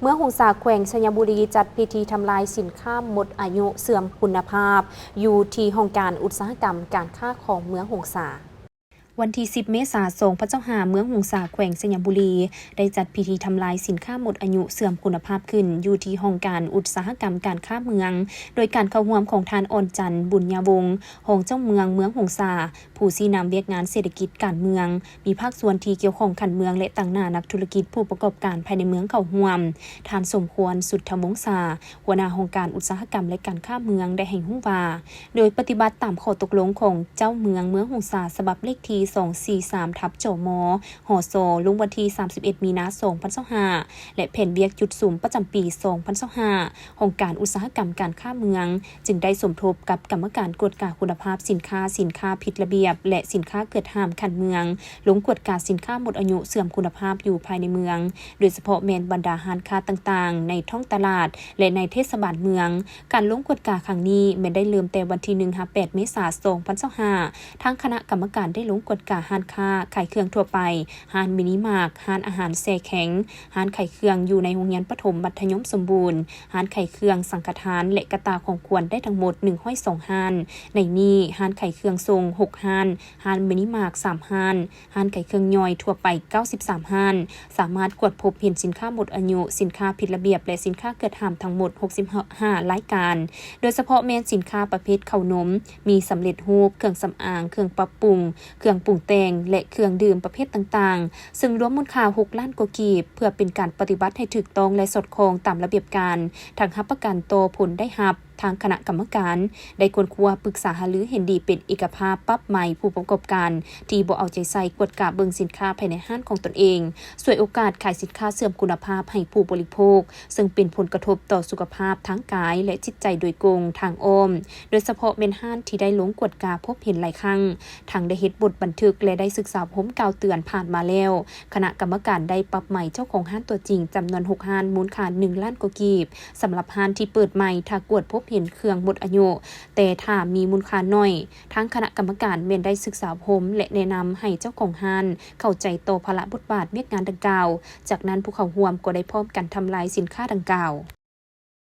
ເມືອງຫົງສາ ແຂວງໄຊຍະບູລີ ຈັດພິທີທຳລາຍສິນຄ້າໝົດອາຍຸເສື່ອມຄຸນນະພາບ ຢູ່ທີ່ຫ້ອງການອຸດສາຫະກຳການຄ້າຂອງເມືອງຫົງສາ. ວັນທີສິບ ເມສາ ສອງພັນຊາວຫ້າ ເມືອງຫົງສາ ແຂວງໄຊຍະບູລີ ໄດ້ຈັດພິທີທຳລາຍສິນຄ້າໝົດອາຍຸເສື່ອມຄຸນນະພາບຂຶ້ນ ຢູ່ທີ່ຫ້ອງການອຸດສາຫະກຳການຄ້າເມືອງ ໂດຍການເຂົ້າຮ່ວມຂອງທ່ານ ອ່ອນຈັນ ບຸນຍາວົງ ຮອງເຈົ້າເມືອງເມືອງຫົງສາ, ຜູ້ຊີ້ນຳວຽກງານເສດຖະກິດການເມືອງ, ມີພາກສ່ວນທີ່ກ່ຽວຂ້ອງຂັ້ນເມືອງ ແລະ ຕາງໜ້ານັກທຸລະກິດຜູ້ປະກອບການພາຍໃນເມືອງເຂົ້າຮ່ວມ. ທ່ານ ສົມຄວນ ສຸດທະວົງສາ ຫົວໜ້າຫ້ອງການອຸດສາຫະກຳ ແລະ ການຄ້າເມືອງ ໄດ້ໃຫ້ຮູ້ວ່າ ໂດຍປະຕິບັດຕາມຂໍ້ຕົກລົງຂອງເຈົ້າເມືອງເມືອງຫົງສາ ສະບັບເລກທີສອງສີ່ສາມ ທັບ ຈມ ຫສ ລົງວັນທີສາມສິບເອັດ ມີນາ ສອງພັນຊາວຫ້າ ແລະ ແຜນວຽກຈຸດສຸມປະຈຳປີສອງພັນຊາວຫ້າ ຫ້ອງການອຸດສາຫະກຳການຄ້າເມືອງ ຈຶ່ງໄດ້ສົມທົບກັບກຳມະການກວດກາຄຸນນະພາບສິນຄ້າ, ສິນຄ້າຜິດລະບຽບ ແລະ ສິນຄ້າເກີດຫ້າມຂັ້ນເມືອງ ລົງກວດກາສິນຄ້າໝົດອາຍຸເສື່ອມຄຸນນະພາບຢູ່ພາຍໃນເມືອງ, ໂດຍສະເພາະແມ່ນບັນດາຮ້ານຄ້າຕ່າງໆ ໃນທ້ອງຕະຫຼາດ ແລະ ໃນເທດສະບານເມືອງ. ການລົງກວດກາຄັ້ງນີ້ແມ່ນໄດ້ເລີ່ມແຕ່ວັນທີໜຶ່ງຫາແປດ ເມສາ ສອງພັນຊາວຫ້າ. ທາງຄະນະກຳມະການໄດ້ລົງກວດກາຮ້ານຄ້າຂາຍເຄື່ອງທົ່ວໄປ, ຮ້ານມິນິມາກ, ຮ້ານອາຫານແຊ່ແຂງ, ຮ້ານຂາຍເຄື່ອງຢູ່ໃນໂຮງຮຽນປະຖົມມັດທະຍົມສົມບູນ, ຮ້ານຂາຍເຄື່ອງສັງຄະທານ ແລະ ກະຕ່າຂອງຂວັນໄດ້ທັງໝົດໜຶ່ງຮ້ອຍສອງຮ້ານ. ໃນນີ້ ຮ້ານຂາຍເຄື່ອງສົ່ງຫົກຮ້ານ, ຮ້ານມິນິມາກສາມຮ້ານ, ຮ້ານຂາຍເຄື່ອງຍ່ອຍທົ່ວໄປເກົ້າສິບສາມຮ້ານ, ສາມາດກວດພົບເຫັນສິນຄ້າໝົດອາຍຸ, ສິນຄ້າຜິດລະບຽບ ແລະ ສິນຄ້າເກີດຫ້າມທັງໝົດຫົກສິບຫ້າລາຍການ, ໂດຍສະເພາະແມ່ນສິນຄ້າປະເພດເຂົ້າໜົມ, ມີສຳເລັດຮູບ, ເຄື່ອງສຳອາງ, ເຄື່ອງປັບປຸງ, ເຄື່ອງປຸງແຕ່ງ ແລະ ເຄື່ອງດື່ມປະເພດຕ່າງໆ, ເຊິ່ງລວມມູນຄ່າຫົກລ້ານກວ່າກີບ. ເພື່ອເປັນການປະຕິບັດໃຫ້ຖືກຕ້ອງ ແລະ ສອດຄ່ອງຕາມລະບຽບການ, ທັງຮັບປະກັນຕໍ່ຜົນໄດ້ຮັບ, ທາງຄະນະກຳມະການໄດ້ຄົ້ນຄວ້າປຶກສາຫາລືເຫັນດີເປັນເອກະພາບ ປັບໃໝຜູ້ປະກອບການທີ່ບໍ່ເອົາໃຈໃສ່ກວດກາເບິ່ງສິນຄ້າພາຍໃນຮ້ານຂອງຕົນເອງ, ສວຍໂອກາດຂາຍສິນຄ້າເສື່ອມຄຸນນະພາບໃຫ້ຜູ້ບໍລິໂພກ, ເຊິ່ງເປັນຜົນກະທົບຕໍ່ສຸຂະພາບທາງກາຍ ແລະ ຈິດໃຈໂດຍກົງທາງອ້ອມ, ໂດຍສະເພາະແມ່ນຮ້ານທີ່ໄດ້ລົງກວດກາພົບເຫັນຫຼາຍຄັ້ງ, ທັງໄດ້ເຮັດບົດບັນທຶກ ແລະ ໄດ້ສຶກສາອົບຮົມກ່າວເຕືອນຜ່ານມາແລ້ວ. ຄະນະກຳມະການໄດ້ປັບໃໝເຈົ້າຂອງຮ້ານຕົວຈິງຈຳນວນຫົກຮ້ານ, ມູນຄ່າໜຶ່ງລ້ານກວ່າກີບ. ສຳລັບຮ້ານທີ່ເປີດໃໝ່, ຖ້າກວດພົບເຫັນເຄື່ອງໝົດອາຍຸ, ແຕ່ຖ້າມີມູນຄ່າໜ້ອຍ, ທາງຄະນະກຳມະການແມ່ນໄດ້ສຶກສາອົບຮົມ ແລະ ແນະນຳໃຫ້ເຈົ້າຂອງຮ້ານເຂົ້າໃຈຕໍ່ພາລະບົດບາດວຽກງານດັ່ງກ່າວ. ຈາກນັ້ນ, ຜູ້ເຂົ້າຮ່ວມກໍໄດ້ພ້ອມກັນທຳລາຍສິນຄ້າດັ່ງກ່າວ.